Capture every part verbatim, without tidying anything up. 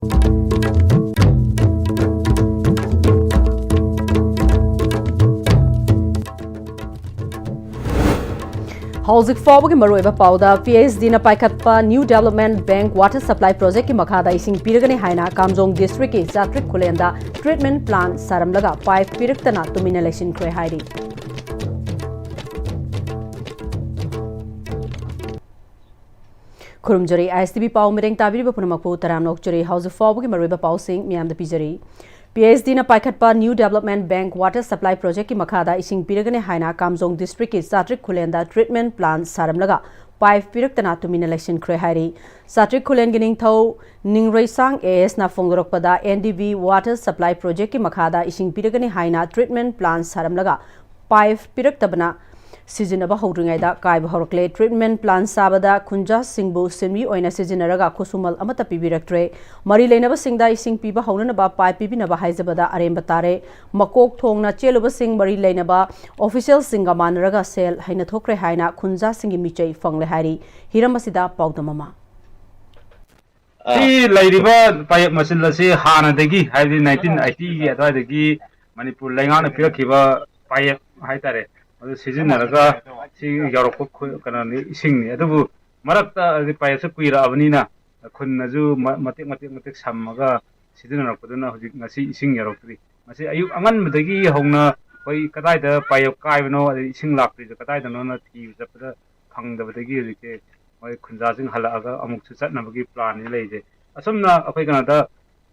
ꯍꯧꯖꯤꯛ ꯐꯥꯎꯕꯒꯤ ꯃꯔꯨꯑꯣꯏꯕ ꯄꯥꯎꯗ, ꯄꯤ ꯑꯩꯆ ꯗꯤꯅ ꯄꯥꯏꯈꯠꯄ New Development Bank Water Supply Projectꯀꯤ ꯃꯈꯥꯗ ꯏꯁꯤꯡ ꯄꯤꯔꯒꯅꯤ ꯍꯥꯏꯅ ꯀꯥꯝꯖꯣꯡ ꯗꯤꯁꯇ꯭ꯔꯤꯛꯀꯤ ꯆꯥꯇ꯭ꯔꯤꯛ ꯈꯨꯂꯦꯟꯗ treatment plant ꯁꯥꯔꯝꯂꯒ pipe ꯄꯤꯔꯛꯇꯅ ꯇꯨꯃꯤꯟꯅ ꯂꯩꯁꯤꯟꯈ꯭ꯔꯦ ꯍꯥꯏꯔꯤ꯫ ꯈꯨꯔꯨꯝꯖꯔꯤ, ꯑꯥꯏ ꯑꯦꯁ ꯇꯤ ꯚꯤ ꯄꯥꯎ ꯃꯤꯔꯦꯡ ꯇꯥꯕꯤꯔꯤꯕ ꯄꯨꯝꯅꯃꯛꯄꯨ ꯇꯔꯥꯝꯅ ꯑꯣꯛꯆꯔꯤ꯫ ꯍꯧꯖꯤꯛ ꯐꯥꯎꯕꯒꯤ ꯃꯔꯨꯑꯣꯏꯕ ꯄꯥꯎꯁꯤꯡ ꯃꯤꯌꯥꯝꯗ ꯄꯤꯖꯔꯤ꯫ ꯄꯤ ꯑꯩꯆ ꯗꯤꯅ ꯄꯥꯏꯈꯠꯄ New Development Bank Water Supply Projectꯀꯤ ꯃꯈꯥꯗ ꯏꯁꯤꯡ ꯄꯤꯔꯒꯅꯤ ꯍꯥꯏꯅ ꯀꯥꯝꯖꯣꯡ ꯗꯤꯁꯇ꯭ꯔꯤꯛꯀꯤ ꯆꯥꯇ꯭ꯔꯤꯛ ꯈꯨꯂꯦꯟꯗ treatment plant ꯁꯥꯔꯝꯂꯒ pipe ꯄꯤꯔꯛꯇꯅ ꯇꯨꯃꯤꯟꯅ ꯂꯩꯁꯤꯟꯈ꯭ꯔꯦ ꯍꯥꯏꯔꯤ꯫ ꯆꯥꯇ꯭ꯔꯤꯛ ꯈꯨꯂꯦꯟꯒꯤ ꯅꯤꯡꯊꯧ ꯅꯤꯡꯔꯩꯁꯥꯡ ꯑꯦ ꯑꯦꯁꯅ ꯐꯣꯡꯗꯣꯔꯛꯄꯗ, N D B Water Supply Projectꯀꯤ ꯃꯈꯥꯗ ꯏꯁꯤꯡ ꯄꯤꯔꯒꯅꯤ ꯍꯥꯏꯅ treatment plant ꯁꯥꯔꯝꯂꯒ pipe ꯄꯤꯔꯛꯇꯕꯅ ꯁꯤꯖꯤꯟꯅꯕ ꯍꯧꯗ꯭ꯔꯤꯉꯩꯗ ꯀꯥꯏꯕ ꯍꯧꯔꯛꯂꯦ꯫ Treatment plant ꯁꯥꯕꯗ ꯈꯨꯟꯖꯥꯁꯤꯡꯕꯨ ꯁꯤꯟꯃꯤ ꯑꯣꯏꯅ ꯁꯤꯖꯤꯟꯅꯔꯒ ꯈꯨꯠꯁꯨꯃꯜ ꯑꯃꯠꯇ ꯄꯤꯕꯤꯔꯛꯇ꯭ꯔꯦ꯫ ꯃꯔꯤ ꯂꯩꯅꯕꯁꯤꯡꯗ ꯏꯁꯤꯡ ꯄꯤꯕ ꯍꯧꯅꯅꯕ pipe ꯄꯤꯕꯤꯅꯕ ꯍꯥꯏꯖꯕꯗ ꯑꯔꯦꯝꯕ ꯇꯥꯔꯦ꯫ ꯃꯀꯣꯛ ꯊꯣꯡꯅ ꯆꯦꯜꯂꯨꯕꯁꯤꯡ ꯃꯔꯤ ꯂꯩꯅꯕ officialꯁꯤꯡꯒ ꯃꯥꯟꯅꯔꯒ ꯁꯦꯜ ꯍꯩꯅ ꯊꯣꯛꯈ꯭ꯔꯦ ꯍꯥꯏꯅ ꯈꯨꯟꯖꯥꯁꯤꯡꯒꯤ ꯃꯤꯆꯩ ꯐꯪꯂꯦ ꯍꯥꯏꯔꯤ꯫ ꯍꯤꯔꯝ ꯑꯁꯤꯗ ꯄꯥꯎꯗꯝ ꯑꯃ꯫ ꯁꯤ ꯂꯩꯔꯤꯕ ꯄꯥꯌꯦꯞ ꯃꯆꯤꯜ ꯑꯁꯤ ꯍꯥꯟꯅꯗꯒꯤ, ꯍꯥꯏꯕꯗꯤ ꯅꯥꯏꯟꯇꯤꯟ ꯑꯩꯠꯇꯤꯒꯤ ꯑꯗꯨꯋꯥꯏꯗꯒꯤ ꯃꯅꯤꯄꯨꯔ ꯂꯩꯉꯥꯛꯅ ꯄꯤꯔꯛꯈꯤꯕ ꯄꯥꯌꯦꯞ ꯍꯥꯏꯇꯥꯔꯦ, ꯑꯗꯨ ꯁꯤꯖꯤꯟꯅꯔꯒ ꯁꯤ ꯌꯧꯔꯛꯄ ꯈꯨ-, ꯀꯩꯅꯣꯅꯤ, ꯏꯁꯤꯡꯅꯤ꯫ ꯑꯗꯨꯕꯨ ꯃꯔꯛꯇ ꯍꯧꯖꯤꯛ ꯄꯥꯌꯦꯞꯁꯦ ꯀꯨꯏꯔꯛꯑꯕꯅꯤꯅ ꯈꯨꯟꯅꯁꯨ ꯃ-, ꯃꯇꯦꯛ ꯃꯇꯦꯛ ꯃꯇꯦꯛ ꯁꯝꯃꯒ ꯁꯤꯖꯤꯟꯅꯔꯛꯄꯗꯨꯅ ꯍꯧꯖꯤꯛ ꯉꯁꯤ ꯏꯁꯤꯡ ꯌꯧꯔꯛꯇ꯭ꯔꯤ꯫ ꯉꯁꯤ ꯑꯌꯨꯛ ꯑꯉꯟꯕꯗꯒꯤ ꯍꯧꯅ ꯑꯩꯈꯣꯏ ꯀꯗꯥꯏꯗ ꯄꯥꯌꯦꯞ ꯀꯥꯏꯕꯅꯣ, ꯑꯗꯩ ꯏꯁꯤꯡ ꯂꯥꯛꯇ꯭ꯔꯤꯁꯦ ꯀꯗꯥꯏꯗꯅꯣꯅ ꯊꯤꯕ ꯆꯠꯄꯗ ꯐꯪꯗꯕꯗꯒꯤ ꯍꯧꯖꯤꯛꯁꯦ ꯃꯣꯏ ꯈꯨꯟꯖꯥꯁꯤꯡ ꯍꯜꯂꯛꯑꯒ ꯑꯃꯨꯛꯁꯨ ꯆꯠꯅꯕꯒꯤ planꯅꯤ ꯂꯩꯔꯤꯁꯦ꯫ ꯑꯁꯨꯝꯅ ꯑꯩꯈꯣꯏ ꯀꯩꯅꯣꯗ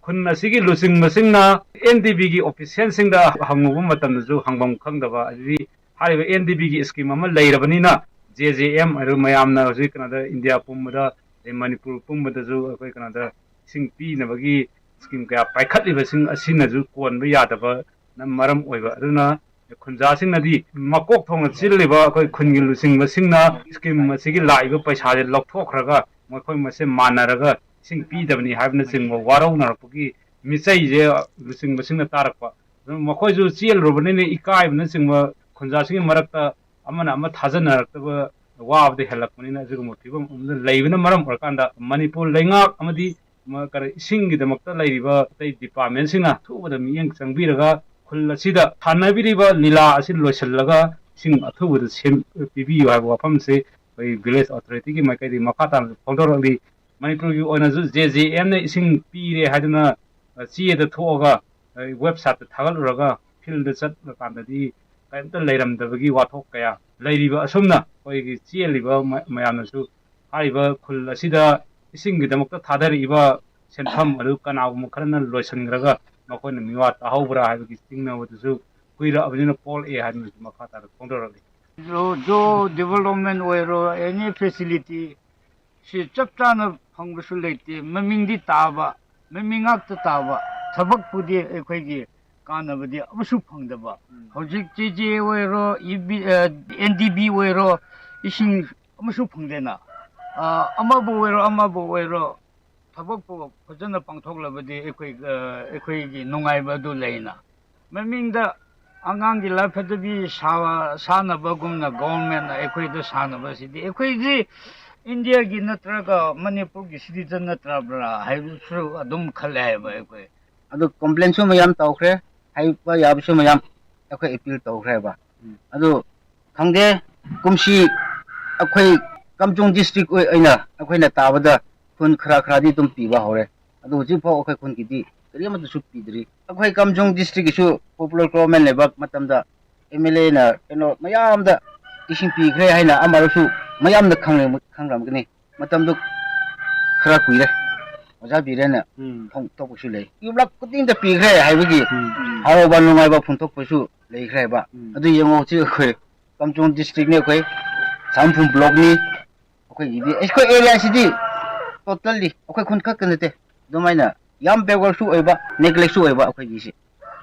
ꯈꯨꯟ ꯑꯁꯤꯒꯤ ꯂꯨꯆꯤꯡꯕꯁꯤꯡꯅ ꯑꯦꯟ ꯗꯤ ꯕꯤꯒꯤ officialꯁꯤꯡꯗ ꯍꯪꯉꯨꯕ ꯃꯇꯝꯗꯁꯨ ꯍꯪꯐꯝ ꯈꯪꯗꯕ, ꯑꯗꯨꯗꯤ ꯍꯥꯏꯔꯤꯕ ꯑꯦꯟ ꯗꯤ ꯕꯤꯒꯤ scheme ꯑꯃ ꯂꯩꯔꯕꯅꯤꯅ, ꯖꯦ ꯖꯦ ꯑꯦꯝ ꯍꯥꯏꯔꯤꯕ ꯃꯌꯥꯝꯅ ꯍꯧꯖꯤꯛ ꯀꯩꯅꯣꯗ ꯏꯟꯗꯤꯌꯥ ꯄꯨꯝꯕꯗ, ꯑꯗꯩ ꯃꯅꯤꯄꯨꯔ ꯄꯨꯝꯕꯗꯁꯨ ꯑꯩꯈꯣꯏ ꯀꯩꯅꯣꯗ ꯏꯁꯤꯡ ꯄꯤꯅꯕꯒꯤ scheme ꯀꯌꯥ ꯄꯥꯏꯈꯠꯂꯤꯕꯁꯤꯡ ꯑꯁꯤꯅꯁꯨ ꯀꯣꯟꯕ ꯌꯥꯗꯕꯅ ꯃꯔꯝ ꯑꯣꯏꯕ꯫ ꯑꯗꯨꯅ ꯈꯨꯟꯖꯥꯁꯤꯡꯅꯗꯤ ꯃꯀꯣꯛ ꯊꯣꯡꯅ ꯆꯦꯜꯂꯤꯕ ꯑꯩꯈꯣꯏ ꯈꯨꯟꯒꯤ ꯂꯨꯆꯤꯡꯕꯁꯤꯡꯅ scheme ꯑꯁꯤꯒꯤ ꯂꯥꯛꯏꯕ ꯄꯩꯁꯥꯁꯦ ꯂꯧꯊꯣꯛꯈ꯭ꯔꯒ ꯃꯈꯣꯏ ꯃꯁꯦꯟ ꯃꯥꯟꯅꯔꯒ ꯏꯁꯤꯡ ꯄꯤꯗꯕꯅꯤ ꯍꯥꯏꯕꯅꯆꯤꯡꯕ ꯋꯥꯔꯧꯅꯔꯛꯄꯒꯤ ꯃꯤꯆꯩꯁꯦ ꯂꯨꯆꯤꯡꯕꯁꯤꯡꯅ ꯇꯥꯔꯛꯄ꯫ ꯑꯗꯨꯅ ꯃꯈꯣꯏꯁꯨ ꯆꯦꯜꯂꯨꯔꯕꯅꯤꯅ ꯏꯀꯥꯏꯕꯅꯆꯤꯡꯕ ꯈꯨꯟꯖꯥꯁꯤꯡꯒꯤ ꯃꯔꯛꯇ ꯑꯃꯅ ꯑꯃ ꯊꯥꯖꯅꯔꯛꯇꯕ ꯋꯥꯕꯗ ꯍꯦꯜꯂꯛꯄꯅꯤꯅ ꯑꯁꯤꯒꯨꯝꯕ ꯐꯤꯕꯝ ꯑꯃꯗ ꯂꯩꯕꯅ ꯃꯔꯝ ꯑꯣꯏꯔꯀꯥꯟꯗ ꯃꯅꯤꯄꯨꯔ ꯂꯩꯉꯥꯛ ꯑꯃꯗꯤ ꯃ-, ꯀꯔꯤ, ꯏꯁꯤꯡꯒꯤꯗꯃꯛꯇ ꯂꯩꯔꯤꯕ ꯑꯇꯩ department ꯁꯤꯡꯅ ꯑꯊꯨꯕꯗ ꯃꯤꯠꯌꯦꯡ ꯆꯪꯕꯤꯔꯒ ꯈꯨꯜ ꯑꯁꯤꯗ ꯁꯥꯟꯅꯕꯤꯔꯤꯕ ꯂꯤꯂꯥ ꯑꯁꯤ ꯂꯣꯏꯁꯤꯜꯂꯒ ꯏꯁꯤꯡ ꯑꯊꯨꯕꯗ ꯁꯦꯝ-, ꯄꯤꯕꯤꯌꯨ ꯍꯥꯏꯕ ꯋꯥꯐꯝꯁꯤ ꯑꯩꯈꯣꯏ village authority ꯒꯤ ꯃꯥꯏꯀꯩꯗꯒꯤ ꯃꯈꯥ ꯇꯥꯅꯁꯨ ꯐꯣꯡꯗꯣꯔꯛꯂꯤ꯫ ꯃꯅꯤꯄꯨꯔꯒꯤ ꯑꯣꯏꯅꯁꯨ J J M ꯅ ꯏꯁꯤꯡ ꯄꯤꯔꯦ ꯍꯥꯏꯗꯨꯅ, ꯑ, ꯆꯦꯗ ꯊꯣꯛꯑꯒ, ꯑ, website ꯇ ꯊꯥꯒꯠꯂꯨꯔꯒ field ꯗ ꯆꯠꯂꯀꯥꯟꯗꯗꯤ ꯀꯔꯤꯝꯇ ꯂꯩꯔꯝꯗꯕꯒꯤ ꯋꯥꯊꯣꯛ ꯀꯌꯥ ꯂꯩꯔꯤꯕ꯫ ꯑꯁꯨꯝꯅ ꯑꯩꯈꯣꯏꯒꯤ ꯆꯦꯜꯂꯤꯕ ꯃ-, ꯃꯌꯥꯝꯅꯁꯨ ꯍꯥꯏꯔꯤꯕ ꯈꯨꯜ ꯑꯁꯤꯗ ꯏꯁꯤꯡꯒꯤꯗꯃꯛꯇ ꯊꯥꯗꯔꯛꯏꯕ ꯁꯦꯟꯐꯝ ꯑꯗꯨ ꯀꯅꯥꯒꯨꯝꯕ ꯈꯔꯅ ꯂꯣꯏꯁꯤꯟꯈ꯭ꯔꯒ ꯃꯈꯣꯏꯅ ꯃꯤꯋꯥ ꯇꯥꯍꯧꯕ꯭ꯔꯥ ꯍꯥꯏꯕꯒꯤ ꯆꯤꯡꯅꯕꯗꯨꯁꯨ ꯀꯨꯏꯔꯛꯑꯕꯅꯤꯅ ꯄꯣꯛꯂꯛꯑꯦ ꯍꯥꯏꯗꯨꯅꯁꯨ ꯃꯈꯥ ꯇꯥꯅ ꯐꯣꯡꯗꯣꯔꯛꯂꯤ꯫ ꯖꯣ-, ꯖꯣ development ꯑꯣꯏꯔꯣ, any facility ꯁꯤ ꯆꯞ ꯆꯥꯅ ꯐꯪꯕꯁꯨ ꯂꯩꯇꯦ꯫ ꯃꯃꯤꯡꯗꯤ ꯇꯥꯕ, ꯃꯃꯤꯡ ꯉꯥꯛꯇ ꯇꯥꯕ, ꯊꯕꯛꯄꯨꯗꯤ ꯑꯩꯈꯣꯏꯒꯤ ꯀꯥꯟꯅꯕꯗꯤ ꯑꯃꯁꯨ ꯐꯪꯗꯕ꯫ ꯎꯝ꯫ ꯍꯧꯖꯤꯛ J J ꯑꯣꯏꯔꯣ, E B, ꯑ, N D B ꯑꯣꯏꯔꯣ, ꯏꯁꯤꯡ ꯑꯃꯁꯨ ꯐꯪꯗꯦꯅ꯫ ꯑ, ꯑꯃꯕꯨ ꯑꯣꯏꯔꯣ, ꯑꯃꯕꯨ ꯑꯣꯏꯔꯣ, ꯊꯕꯛꯄꯨ ꯐꯖꯅ ꯄꯥꯡꯊꯣꯛꯂꯕꯗꯤ ꯑꯩꯈꯣꯏ, ꯑ, ꯑꯩꯈꯣꯏꯒꯤ ꯅꯨꯡꯉꯥꯏꯕ ꯑꯗꯨ ꯂꯩꯅ꯫ ꯃꯃꯤꯡꯗ ꯑꯉꯥꯡꯒꯤ ꯂꯥꯏꯐꯗꯕꯤ ꯁꯥ-, ꯁꯥꯟꯅꯕꯒꯨꯝꯅ government ꯅ ꯑꯩꯈꯣꯏꯗ ꯁꯥꯟꯅꯕꯁꯤꯗꯤ, ꯑꯩꯈꯣꯏꯗꯤ ꯏꯟꯗꯤꯌꯥꯒꯤ ꯅꯠꯇ꯭ꯔꯒ ꯃꯅꯤꯄꯨꯔꯒꯤ citizen ꯅꯠꯇ꯭ꯔꯕ꯭ꯔꯥ ꯍꯥꯏꯕꯁꯨ ꯑꯗꯨꯝ ꯈꯜꯂꯦ ꯍꯥꯏꯕ ꯑꯩꯈꯣꯏ꯫ ꯑꯗꯨ complain ꯁꯨ ꯃꯌꯥꯝ ꯇꯧꯈ꯭ꯔꯦ, ꯍꯥꯏꯕ ꯌꯥꯕꯁꯨ ꯃꯌꯥꯝ ꯑꯩꯈꯣꯏ appeal ꯇꯧꯈ꯭ꯔꯦꯕ꯫ ꯎꯝ꯫ ꯑꯗꯨ ꯈꯪꯗꯦ, ꯀꯨꯝꯁꯤ ꯑꯩꯈꯣꯏ ꯀꯥꯝꯖꯣꯡ district ꯑꯣꯏ-, ꯑꯣꯏꯅ ꯑꯩꯈꯣꯏꯅ ꯇꯥꯕꯗ ꯈꯨꯟ ꯈꯔ ꯈꯔꯗꯤ ꯑꯗꯨꯝ ꯄꯤꯕ ꯍꯧꯔꯦ꯫ ꯑꯗꯨ ꯍꯧꯖꯤꯛꯐꯥꯎ ꯑꯩꯈꯣꯏ ꯈꯨꯟꯒꯤꯗꯤ ꯀꯔꯤ ꯑꯃꯠꯇꯁꯨ ꯄꯤꯗ꯭ꯔꯤ꯫ ꯑꯩꯈꯣꯏ ꯀꯥꯝꯖꯣꯡ district ꯀꯤꯁꯨ popular government ꯂꯩꯕ ꯃꯇꯝꯗ M L A ꯅ ꯀꯩꯅꯣ ꯃꯌꯥꯝꯗ ꯏꯁꯤꯡ ꯄꯤꯈ꯭ꯔꯦ ꯍꯥꯏꯅ ꯑꯃꯔꯁꯨ ꯃꯌꯥꯝꯅ ꯈꯪꯂꯝ-, ꯈꯪꯂꯝꯒꯅꯤ꯫ ꯃꯇꯝꯗꯨ ꯈꯔ ꯀꯨꯏꯔꯦ꯫ ꯑꯣꯖꯥ ꯕꯤꯔꯦꯟꯅ ꯎꯝ꯫ ꯐꯣꯡꯗꯣꯛꯄꯁꯨ ꯂꯩ꯫ ꯌꯨꯝꯂꯛ ꯈꯨꯗꯤꯡꯗ ꯄꯤꯈ꯭ꯔꯦ ꯍꯥꯏꯕꯒꯤ ꯎꯝ꯫ ꯍꯔꯥꯎꯕ ꯅꯨꯡꯉꯥꯏꯕ ꯐꯣꯡꯗꯣꯛꯄꯁꯨ ꯂꯩꯈ꯭ꯔꯦꯕ꯫ ꯎꯝ꯫ ꯑꯗꯨ ꯌꯦꯡꯉꯣ, ꯍꯧꯖꯤꯛ ꯑꯩꯈꯣꯏ ꯀꯥꯝꯖꯣꯡ district ꯅꯤ, ꯑꯩꯈꯣꯏ ꯁꯥꯝꯐꯨ block ꯅꯤ꯫ ꯑꯩꯈꯣꯏꯒꯤꯗꯤ, ꯑꯩꯈꯣꯏ area ꯁꯤꯗꯤ totally ꯑꯩꯈꯣꯏ ꯈꯨꯟ ꯈꯛꯇ ꯅꯠꯇꯦ꯫ ꯑꯗꯨꯃꯥꯏꯅ ꯌꯥꯝ backward ꯁꯨ ꯑꯣꯏꯕ, neglect ꯁꯨ ꯑꯣꯏꯕ ꯑꯩꯈꯣꯏꯒꯤꯁꯤ꯫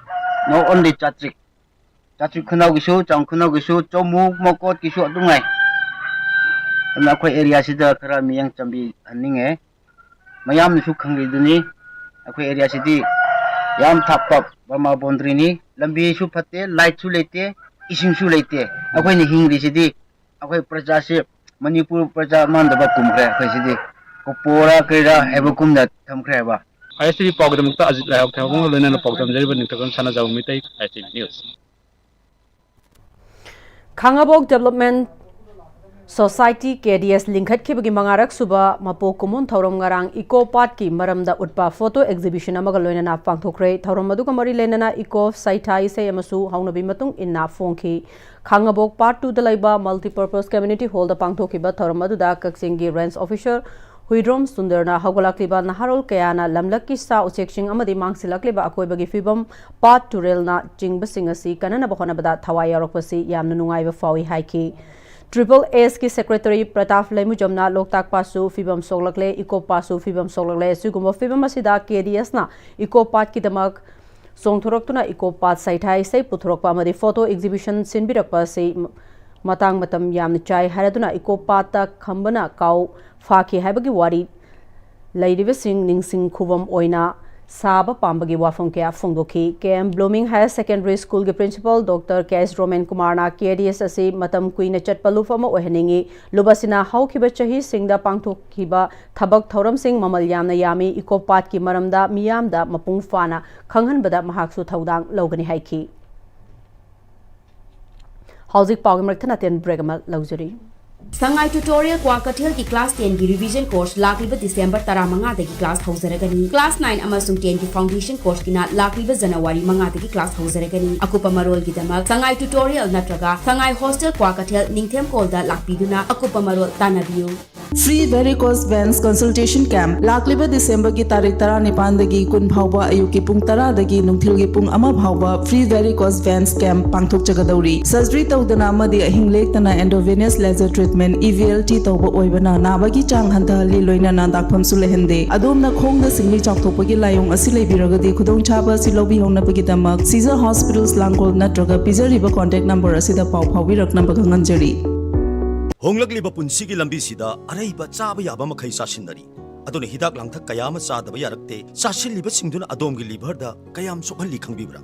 Not only ꯆꯥꯇ꯭ꯔꯤꯛ꯫ ꯆꯥꯇ꯭ꯔꯤꯛ ꯈꯨꯅꯧꯒꯤꯁꯨ, ꯆꯥꯡ ꯈꯨꯅꯧꯒꯤꯁꯨ, ꯆꯥꯃꯨ, ꯃꯀꯣꯠꯀꯤꯁꯨ ꯑꯗꯨꯝ ꯉꯥꯏ꯫ ꯑꯗꯨꯅ ꯑꯩꯈꯣꯏ area ꯁꯤꯗ ꯈꯔ ꯃꯤꯠꯌꯦꯡ ꯆꯪꯕꯤꯍꯟꯅꯤꯡꯉꯦ꯫ ꯃꯌꯥꯝꯅꯁꯨ ꯈꯪꯂꯤꯗꯨꯅꯤ, ꯑꯩꯈꯣꯏ area ꯁꯤꯗꯤ ꯌꯥꯝ ꯊꯥꯞꯄ ꯕꯔꯃꯥ boundary ꯅꯤ, ꯂꯝꯕꯤꯁꯨ ꯐꯠꯇꯦ, light ꯁꯨ ꯂꯩꯇꯦ, ꯏꯁꯤꯡꯁꯨ ꯂꯩꯇꯦ꯫ ꯑꯩꯈꯣꯏꯅ ꯍꯤꯡꯂꯤꯁꯤꯗꯤ ꯑꯩꯈꯣꯏ ꯄ꯭ꯔꯖꯥꯁꯤ ꯃꯅꯤꯄꯨꯔ ꯄ꯭ꯔꯖꯥ ꯃꯥꯟꯗꯕ ꯀꯨꯝꯈ꯭ꯔꯦ ꯑꯩꯈꯣꯏ ꯁꯤꯗꯤ꯫ ꯀꯣꯄꯣꯔꯥ ꯀꯩꯔꯥ ꯍꯥꯏꯕꯒꯨꯝꯅ ꯊꯝꯈ꯭ꯔꯦ ꯍꯥꯏꯕ꯫ ꯑꯥꯏ ꯑꯦꯁ ꯇꯤ ꯚꯤ ꯄꯥꯎꯒꯤꯗꯃꯛꯇ ꯑꯖꯤꯠ ꯂꯥꯏꯍꯥꯎ ꯊꯦꯝꯕꯒ ꯂꯣꯏꯅꯅ ꯄꯥꯎ ꯇꯝꯖꯔꯤꯕ ꯅꯤꯡꯊꯧꯖꯝ ꯁꯅꯥꯖꯥꯎꯕ Meetei, I S T V news. Khangabok development society, K D S, ꯂꯤꯡꯈꯠꯈꯤꯕꯒꯤ ꯃꯉꯥꯔꯛ ꯁꯨꯕ ꯃꯄꯣꯛ ꯀꯨꯝꯑꯣꯟ ꯊꯧꯔꯝ ꯉꯔꯥꯡ ꯏꯀꯣ ꯄꯥꯠꯀꯤ ꯃꯔꯝꯗ ꯎꯠꯄ ꯐꯣꯇꯣ ꯑꯦꯛꯖꯤꯕꯤꯁꯟ ꯑꯃꯒ ꯂꯣꯏꯅꯅ ꯄꯥꯡꯊꯣꯛꯈ꯭ꯔꯦ꯫ ꯊꯧꯔꯝ ꯑꯗꯨꯒ ꯃꯔꯤ ꯂꯩꯅꯅ ꯏꯀꯣ ꯁꯩꯊꯥ ꯏꯁꯩ ꯑꯃꯁꯨ ꯍꯧꯅꯕꯤ ꯃꯇꯨꯡ ꯏꯟꯅ ꯐꯣꯡꯈꯤ꯫ ꯈꯥꯉꯕꯣꯛ ꯄꯥꯔꯠ ꯇꯨꯗ ꯂꯩꯕ ꯃꯜꯇꯤꯄꯔꯄꯁ ꯀꯝꯃ꯭ꯌꯨꯅꯤꯇꯤ ꯍꯣꯜꯗ ꯄꯥꯡꯊꯣꯛꯈꯤꯕ ꯊꯧꯔꯝ ꯑꯗꯨꯗ ꯀꯛꯆꯤꯡꯒꯤ ꯔꯦꯟꯖ ꯑꯣꯐꯤꯁꯔ ꯍꯨꯏꯗ꯭ꯔꯣꯝ ꯁꯨꯟꯗꯔꯅ ꯍꯧꯒꯠꯂꯛꯂꯤꯕ ꯅꯍꯥꯔꯣꯜ ꯀꯌꯥꯅ ꯂꯝꯂꯛꯀꯤ ꯁꯥ ꯎꯆꯦꯛꯁꯤꯡ ꯑꯃꯗꯤ ꯃꯥꯡꯁꯤꯜꯂꯛꯂꯤꯕ ꯑꯀꯣꯏꯕꯒꯤ ꯐꯤꯕꯝ, ꯄꯥꯠ ꯇꯨꯔꯦꯜꯅ ꯆꯤꯡꯕꯁꯤꯡ ꯑꯁꯤ ꯀꯟꯅꯅꯕ ꯍꯣꯠꯅꯕꯗ ꯊꯋꯥꯏ ꯌꯥꯎꯔꯛꯄꯁꯤ ꯌꯥꯝꯅ ꯅꯨꯡꯉꯥꯏꯕ ꯐꯥꯎꯏ ꯍꯥꯏꯈꯤ꯫ ꯇ꯭ꯔꯤꯄꯜ ꯑꯦꯁꯀꯤ ꯁꯦꯀ꯭ꯔꯦꯇꯔꯤ ꯄ꯭ꯔꯇꯥꯞ ꯂꯩꯃꯨꯖꯝꯅ ꯂꯣꯛꯇꯥꯛ ꯄꯥꯠꯁꯨ ꯐꯤꯕꯝ ꯁꯣꯛꯂꯛꯂꯦ, ꯏꯀꯣ ꯄꯥꯠꯁꯨ ꯐꯤꯕꯝ ꯁꯣꯛꯂꯛꯂꯦ꯫ ꯑꯁꯤꯒꯨꯝꯕ ꯐꯤꯕꯝ ꯑꯁꯤꯗ ꯀꯦ ꯗꯤ ꯑꯦꯁꯅ ꯏꯀꯣ ꯄꯥꯠꯀꯤꯗꯃꯛ ꯆꯣꯡꯊꯣꯔꯛꯇꯨꯅ ꯏꯀꯣ ꯄꯥꯠ ꯁꯩꯊꯥ ꯏꯁꯩ ꯄꯨꯊꯣꯔꯛꯄ ꯑꯃꯗꯤ ꯐꯣꯇꯣ ꯑꯦꯛꯖꯤꯕꯤꯁꯟ ꯁꯤꯟꯕꯤꯔꯛꯄ ꯑꯁꯤ ꯃꯇꯥꯡ ꯃꯇꯝ ꯌꯥꯝꯅ ꯆꯥꯏ ꯍꯥꯏꯔꯗꯨꯅ ꯏꯀꯣ ꯄꯥꯠꯇ ꯈꯝꯕꯅ ꯀꯥꯎ ꯐꯥꯈꯤ ꯍꯥꯏꯕꯒꯤ ꯋꯥꯔꯤ ꯂꯩꯔꯤꯕꯁꯤꯡ ꯅꯤꯡꯁꯤꯡ ꯈꯨꯕꯝ ꯑꯣꯏꯅ ꯁꯥꯕ ꯄꯥꯝꯕꯒꯤ ꯋꯥꯐꯝ ꯀꯌꯥ ꯐꯣꯡꯗꯣꯛꯈꯤ꯫ ꯀꯦ ꯑꯦꯝ ꯕ꯭ꯂꯨꯃꯤꯡ ꯍꯥꯌꯔ ꯁꯦꯀꯦꯟꯗꯔꯤ ꯁ꯭ꯀꯨꯜꯒꯤ ꯄ꯭ꯔꯤꯟꯁꯤꯄꯥꯜ ꯗꯣꯛꯇꯔ ꯀꯦ ꯑꯦꯁ ꯔꯣꯃꯦꯟ ꯀꯨꯃꯥꯔꯅ ꯀꯦ ꯗꯤ ꯑꯦꯁ ꯑꯁꯤ ꯃꯇꯝ ꯀꯨꯏꯅ ꯆꯠꯄ ꯂꯨꯞ ꯑꯃ ꯑꯣꯏꯍꯟꯅꯤꯡꯏ꯫ ꯂꯨꯞ ꯑꯁꯤꯅ ꯍꯧꯈꯤꯕ ꯆꯍꯤꯁꯤꯡꯗ ꯄꯥꯡꯊꯣꯛꯈꯤꯕ ꯊꯕꯛ ꯊꯧꯔꯝꯁꯤꯡ ꯃꯃꯜ ꯌꯥꯝꯅ ꯌꯥꯝꯃꯤ꯫ ꯏꯀꯣ ꯄꯥꯠꯀꯤ ꯃꯔꯝꯗ ꯃꯤꯌꯥꯝꯗ ꯃꯄꯨꯡ ꯐꯥꯅ ꯈꯪꯍꯟꯕꯗ ꯃꯍꯥꯛꯁꯨ ꯊꯧꯗꯥꯡ ꯂꯧꯒꯅꯤ ꯍꯥꯏꯈꯤ꯫ ꯍꯧꯖꯤꯛ ꯄꯥꯎꯒꯤ ꯃꯔꯛꯇ ꯅꯇꯦꯟ ꯕ꯭ꯔꯦꯛ ꯑꯃ ꯂꯧꯖꯔꯤ꯫ ꯁꯉꯥꯏ ꯇ꯭ꯌꯨꯇꯣꯔꯤꯌꯦꯜ ꯀ꯭ꯋꯥꯀꯩꯊꯦꯜꯒꯤ ꯀ꯭ꯂꯥꯁ ꯇꯦꯟꯒꯤ ꯔꯤꯚꯤꯖꯟ ꯀꯣꯔꯁ ꯂꯥꯛꯂꯤꯕ ꯗꯤꯁꯦꯝꯕꯔ ꯇꯔꯥꯃꯉꯥꯗꯒꯤ ꯀ꯭ꯂꯥꯁ ꯍꯧꯖꯔꯒꯅꯤ꯫ ꯀ꯭ꯂꯥꯁ ꯅꯥꯏꯟ ꯑꯃꯁꯨꯡ ꯇꯦꯟꯒꯤ ꯐꯥꯎꯟꯗꯦꯁꯟ ꯀꯣꯔꯁꯀꯤꯅ ꯂꯥꯛꯂꯤꯕ ꯖꯅꯋꯥꯔꯤ ꯃꯉꯥꯗꯒꯤ ꯀ꯭ꯂꯥꯁ ꯍꯧꯖꯔꯒꯅꯤ꯫ ꯑꯀꯨꯞꯄ ꯃꯔꯣꯜꯒꯤꯗꯃꯛ ꯁꯉꯥꯏ ꯇ꯭ꯌꯨꯇꯣꯔꯤꯌꯦꯜ ꯅꯠꯇ꯭ꯔꯒ ꯁꯉꯥꯏ ꯍꯣꯁꯇꯦꯜ ꯀ꯭ꯋꯥꯀꯩꯊꯦꯜ ꯅꯤꯡꯊꯦꯝ ꯀꯣꯜꯗ ꯂꯥꯛꯄꯤꯗꯨꯅ ꯑꯀꯨꯞꯄ ꯃꯔꯣꯜ ꯇꯥꯟꯅꯕꯤꯌꯨ꯫ Free Varicose Veins Consultation Camp ꯂꯥꯛꯂꯤꯕ ꯗꯤꯁꯦꯝꯕꯔꯒꯤ ꯇꯥꯔꯤꯛ ꯇꯔꯥꯅꯤꯄꯥꯟꯗꯒꯤ ꯀꯨꯟ ꯐꯥꯎꯕ ꯑꯌꯨꯛꯀꯤ ꯄꯨꯡ ꯇꯔꯥꯗꯒꯤ ꯅꯨꯡꯊꯤꯜꯒꯤ ꯄꯨꯡ ꯑꯃ ꯐꯥꯎꯕ Free Varicose Veins Camp ꯄꯥꯡꯊꯣꯛꯆꯒꯗꯧꯔꯤ꯫ ꯁꯔꯖꯔꯤ ꯇꯧꯗꯅ ꯑꯃꯗꯤ ꯑꯍꯤꯡ ꯂꯦꯛꯇꯅ intravenous laser treatment, E V L T, ꯇꯧꯕ ꯑꯣꯏꯕꯅ ꯅꯥꯕꯒꯤ ꯆꯥꯡ ꯍꯟꯊꯍꯜꯂꯤ, ꯂꯣꯏꯅꯅ ꯗꯥꯛꯐꯝꯁꯨ ꯂꯩꯍꯟꯗꯦ꯫ ꯑꯗꯣꯝꯅ ꯈꯣꯡꯗ ꯁꯤꯡꯂꯤ ꯆꯥꯎꯊꯣꯛꯄꯒꯤ ꯂꯥꯏꯑꯣꯡ ꯑꯁꯤ ꯂꯩꯕꯤꯔꯒꯗꯤ ꯈꯨꯗꯣꯡꯆꯥꯕ ꯑꯁꯤ ꯂꯧꯕꯤꯍꯧꯅꯕꯒꯤꯗꯃꯛ ꯁꯤꯖꯔ ꯍꯣꯁꯄꯤꯇꯥꯜꯁ ꯂꯥꯡꯒꯣꯜ ꯅꯠꯇ꯭ꯔꯒ ꯄꯤꯖꯔꯤꯕ ꯀꯣꯟꯇꯦꯛ ꯅꯝꯕꯔ ꯑꯁꯤꯗ ꯄꯥꯎ ꯐꯥꯎꯕꯤꯔꯛꯅꯕ ꯈꯪꯍꯟꯖꯔꯤ꯫ ꯍꯣꯡꯂꯛꯂꯤꯕ ꯄꯨꯟꯁꯤꯒꯤ ꯂꯝꯕꯤꯁꯤꯗ ꯑꯔꯩꯕ ꯆꯥꯕ ꯌꯥꯕ ꯃꯈꯩ ꯆꯥꯁꯤꯟꯅꯔꯤ꯫ ꯑꯗꯨꯅ ꯍꯤꯗꯥꯛ ꯂꯥꯡꯊꯛ ꯀꯌꯥ ꯑꯃ ꯆꯥꯗꯕ ꯌꯥꯔꯛꯇꯦ꯫ ꯆꯥꯁꯤꯜꯂꯤꯕꯁꯤꯡꯗꯨꯅ ꯑꯗꯣꯝꯒꯤ ꯂꯤꯚꯔꯗ ꯀꯌꯥꯝ ꯁꯣꯛꯍꯜꯂꯤ ꯈꯪꯕꯤꯕ꯭ꯔꯥ?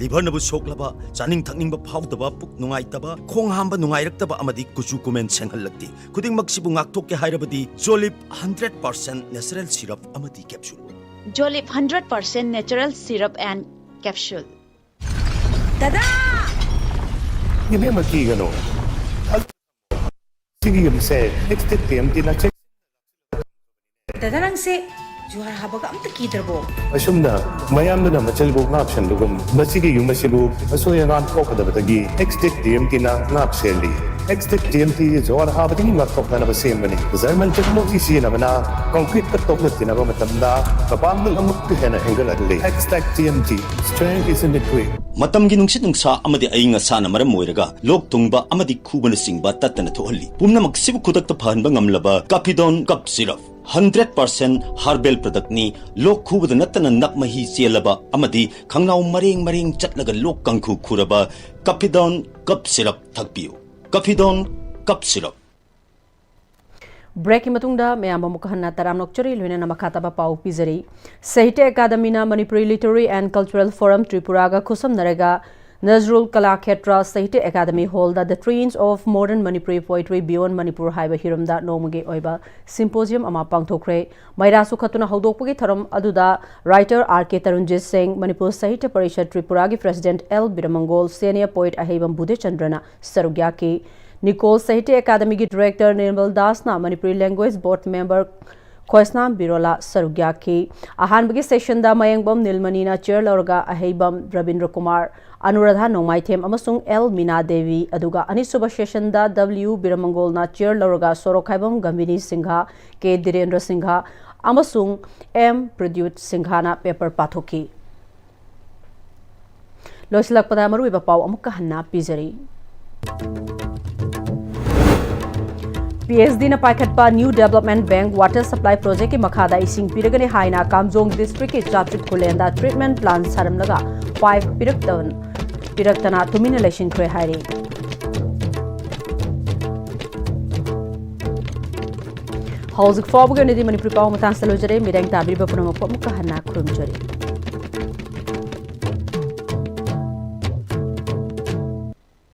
ꯂꯤꯚꯔꯅꯕꯨ ꯁꯣꯛꯂꯕ, ꯆꯥꯅꯤꯡ ꯊꯛꯅꯤꯡꯕ ꯐꯥꯎꯗꯕ, ꯄꯨꯛ ꯅꯨꯡꯉꯥꯏꯇꯕ, ꯈꯣꯡ ꯍꯥꯝꯕ ꯅꯨꯡꯉꯥꯏꯔꯛꯇꯕ ꯑꯃꯗꯤ ꯀꯨꯆꯨ ꯀꯨꯃꯦꯟ ꯁꯦꯡꯍꯜꯂꯛꯇꯦ꯫ ꯈꯨꯗꯤꯡꯃꯛꯁꯤꯕꯨ ꯉꯥꯛꯊꯣꯛꯀꯦ ꯍꯥꯏꯔꯕꯗꯤ ꯖꯣꯂꯤꯞ ꯍꯟꯗ꯭ꯔꯦꯠ ꯄꯥꯔꯁꯦꯟ ꯅꯦꯆꯔꯦꯜ ꯁꯤꯔꯞ ꯑꯃꯗꯤ capsule. Jolip hundred percent natural syrup and capsule. ꯗꯗꯥ! ꯏꯕꯦꯝꯃ, ꯀꯤꯒꯅꯨ꯫ ꯁꯤꯒꯤ ꯌꯨꯝꯁꯦ ꯑꯦꯛꯁꯇꯦꯛ ꯇꯤ ꯑꯦꯝ ꯇꯤꯅ ꯆꯦꯛ ꯗꯗꯥ, ꯅꯪꯁꯦ ꯖꯨꯍꯥꯔ ꯍꯥꯕꯒ ꯑꯝꯇ ꯀꯤꯗ꯭ꯔꯕꯣ? ꯑꯁꯨꯝꯅ ꯃꯌꯥꯝꯗꯨꯅ ꯃꯆꯜꯕꯨ ꯉꯥꯛꯁꯟꯕꯒꯨꯝ, ꯃꯁꯤꯒꯤ ꯌꯨꯝ ꯑꯁꯤꯕꯨ ꯑꯁꯣꯏ ꯑꯉꯥꯝ ꯊꯣꯛꯀꯗꯕꯗꯒꯤ ꯑꯦꯛꯁꯇꯦꯛ ꯇꯤ ꯑꯦꯝ ꯇꯤꯅ ꯉꯥꯛ ꯁꯦꯜꯂꯤ꯫ ꯑꯦꯛꯁꯇꯦꯛ ꯇꯤ ꯑꯦꯝ ꯇꯤ ꯖꯨꯍꯥꯔ ꯍꯥꯕꯗꯒꯤ ꯉꯥꯛꯊꯣꯛꯅꯅꯕ ꯁꯦꯝꯕꯅꯤ꯫ ꯖꯔꯃꯟ ꯇꯦꯛꯅꯣꯂꯣꯖꯤ ꯁꯤꯖꯤꯟꯅꯕꯅ ꯀꯪꯀ꯭ꯔꯤꯠꯀ ꯇꯣꯛꯂꯛꯇꯅꯕ ꯃꯇꯝꯗ ꯃꯄꯥꯡꯒꯜ ꯑꯃꯨꯛꯀ ꯍꯦꯟꯅ ꯍꯦꯟꯒꯠꯍꯜꯂꯤ꯫ Xtek T M T, strength is in the grit. ꯃꯇꯝꯒꯤ ꯅꯨꯡꯁꯤꯠ ꯅꯨꯡꯁꯥ ꯑꯃꯗꯤ ꯑꯏꯪ ꯑꯁꯥꯅ ꯃꯔꯝ ꯑꯣꯏꯔꯒ ꯂꯣꯛ ꯊꯨꯡꯕ ꯑꯃꯗꯤ ꯈꯨꯕꯅꯆꯤꯡꯕ ꯇꯠꯇꯅ ꯊꯣꯛꯍꯜꯂꯤ꯫ ꯄꯨꯝꯅꯃꯛꯁꯤꯕꯨ ꯈꯨꯗꯛꯇ ꯐꯍꯟꯕ ꯉꯝꯂꯕ ꯀꯥꯐꯤꯗꯣꯟ cough syrup. Hundred percent herbal ꯄ꯭ꯔꯗꯛꯅꯤ꯫ ꯂꯣꯛ ꯈꯨꯕꯗ ꯅꯠꯇꯅ ꯅꯞ ꯃꯍꯤ ꯆꯦꯜꯂꯕ ꯑꯃꯗꯤ ꯈꯪꯅꯥꯎ ꯃꯔꯦꯡ ꯃꯔꯦꯡ ꯆꯠꯂꯒ ꯂꯣꯛ ꯀꯥꯡꯈꯨ ꯈꯨꯔꯕ ꯀꯥꯐꯤꯗꯣꯟ ꯀꯞ ꯁꯤꯔꯞ ꯊꯛꯄꯤꯌꯨ꯫ ꯀꯥꯐꯤꯗꯣꯟ cough syrup. ꯕ꯭ꯔꯦꯛꯀꯤ ꯃꯇꯨꯡꯗ ꯃꯌꯥꯝ ꯑꯃꯨꯛ ꯍꯟꯅ ꯇꯔꯥꯝꯅ ꯑꯣꯛꯆꯔꯤ, ꯂꯣꯏꯅꯅ ꯃꯈꯥ ꯇꯥꯕ ꯄꯥꯎ ꯄꯤꯖꯔꯤ꯫ ꯁꯥꯍꯤꯇ꯭ꯌ ꯑꯦꯀꯥꯗꯃꯤꯅ Manipuri literary and cultural forum ꯇ꯭ꯔꯤꯄꯨꯔꯥꯒ ꯈꯨꯠꯁꯝꯅꯔꯒ ꯅꯖꯔꯨꯜ ꯀꯂꯥ ꯈꯦꯇ꯭ꯔ ꯁꯥꯍꯤꯇ꯭ꯌ ꯑꯦꯀꯥꯗꯃꯤ ꯍꯣꯜꯗ The Trains of Modern Manipuri Poetry Beyond Manipur ꯍꯥꯏꯕ ꯍꯤꯔꯝꯗ ꯅꯣꯡꯃꯒꯤ ꯑꯣꯏꯕ ꯁꯤꯝꯄꯣꯖꯤꯌꯝ ꯑꯃ ꯄꯥꯡꯊꯣꯛꯈ꯭ꯔꯦ꯫ ꯃꯩꯔꯥ ꯆꯨꯈꯠꯇꯨꯅ ꯍꯧꯗꯣꯛꯄꯒꯤ ꯊꯧꯔꯝ ꯑꯗꯨꯗ writer R K Tarunjit Singh, Manipur Sahitya Parishad ꯇ꯭ꯔꯤꯄꯨꯔꯥꯒꯤ president L Biramangol, senior poet Aheibam ꯕꯨꯙꯆꯟꯗ꯭ꯔꯅ ꯁꯔꯨꯛ ꯌꯥꯈꯤ꯫ ꯅꯤꯀꯣꯜ ꯁꯥꯍꯤꯇ꯭ꯌ ꯑꯦꯀꯥꯗꯃꯤꯒꯤ ꯗꯤꯔꯦꯛꯇꯔ ꯅꯤꯔꯃꯜ ꯗꯥꯁꯅ Manipuri language board member Khoisnam Birola ꯁꯔꯨꯛ ꯌꯥꯈꯤ꯫ ꯑꯍꯥꯟꯕꯒꯤ ꯁꯦꯁꯟꯗ ꯃꯌꯦꯡꯕꯝ ꯅꯤꯜꯃꯅꯤꯅ ꯆꯦꯌꯔ ꯂꯧꯔꯒ ꯑꯍꯩꯕꯝ ꯔꯕꯤꯟꯗ꯭ꯔ ꯀꯨꯃꯥꯔ, ꯑꯅꯨꯔꯥꯙꯥ ꯅꯣꯡꯃꯥꯏꯊꯦꯝ ꯑꯃꯁꯨꯡ ꯑꯦꯜ ꯃꯤꯅꯥ ꯗꯦꯕꯤ, ꯑꯗꯨꯒ ꯑꯅꯤꯁꯨꯕ ꯁꯦꯁꯟꯗ ꯗꯕ꯭ꯂꯤꯎ ꯕꯤꯔꯃꯪꯒꯣꯜꯅ ꯆꯦꯌꯔ ꯂꯧꯔꯒ ꯁꯣꯔꯣꯛꯈꯥꯏꯕꯝ ꯒꯝꯚꯤꯅꯤ ꯁꯤꯡꯍ, ꯀꯦ ꯙꯤꯔꯦꯟꯗ꯭ꯔ ꯁꯤꯡꯍ ꯑꯃꯁꯨꯡ ꯑꯦꯝ ꯄ꯭ꯔꯗ꯭ꯌꯨꯠ ꯁꯤꯡꯍꯅ ꯄꯦꯄꯔ ꯄꯥꯊꯣꯛꯈꯤ꯫ ꯂꯣꯏꯁꯤꯜꯂꯛꯄꯗ ꯃꯔꯨꯑꯣꯏꯕ ꯄꯥꯎ ꯑꯃꯨꯛꯀ ꯍꯟꯅ ꯄꯤꯖꯔꯤ꯫ ꯄꯤ ꯑꯩꯆ ꯗꯤꯅ ꯄꯥꯏꯈꯠꯄ new development bank water supply ꯄ꯭ꯔꯣꯖꯦꯛꯀꯤ ꯃꯈꯥꯗ ꯏꯁꯤꯡ ꯄꯤꯔꯒꯅꯤ ꯍꯥꯏꯅ ꯀꯥꯝꯖꯣꯡ ꯗꯤꯁꯇ꯭ꯔꯤꯛꯀꯤ ꯆꯥꯇ꯭ꯔꯤꯛ ꯈꯨꯂꯦꯟꯗ ꯇ꯭ꯔꯤꯠꯃꯦꯟꯠ ꯄ꯭ꯂꯥꯟꯠ ꯁꯥꯔꯝꯂꯒ ꯄꯥꯏꯞ ꯄꯤꯔꯛꯇꯕ-, ꯄꯤꯔꯛꯇꯅ ꯇꯨꯃꯤꯟꯅ ꯂꯩꯁꯤꯟꯈ꯭ꯔꯦ ꯍꯥꯏꯔꯤ꯫ ꯍꯧꯖꯤꯛ ꯐꯥꯎꯕꯒꯤ ꯑꯣꯏꯅꯗꯤ ꯃꯅꯤꯄꯨꯔꯤ ꯄꯥꯎ ꯃꯇꯥꯡꯁꯤꯗ ꯂꯣꯏꯖꯔꯦ꯫ ꯃꯤꯔꯦꯡ ꯇꯥꯕꯤꯔꯤꯕ ꯄꯨꯝꯅꯃꯛꯄꯨ ꯑꯃꯨꯛꯀ ꯍꯟꯅ ꯈꯨꯔꯨꯝꯖꯔꯤ꯫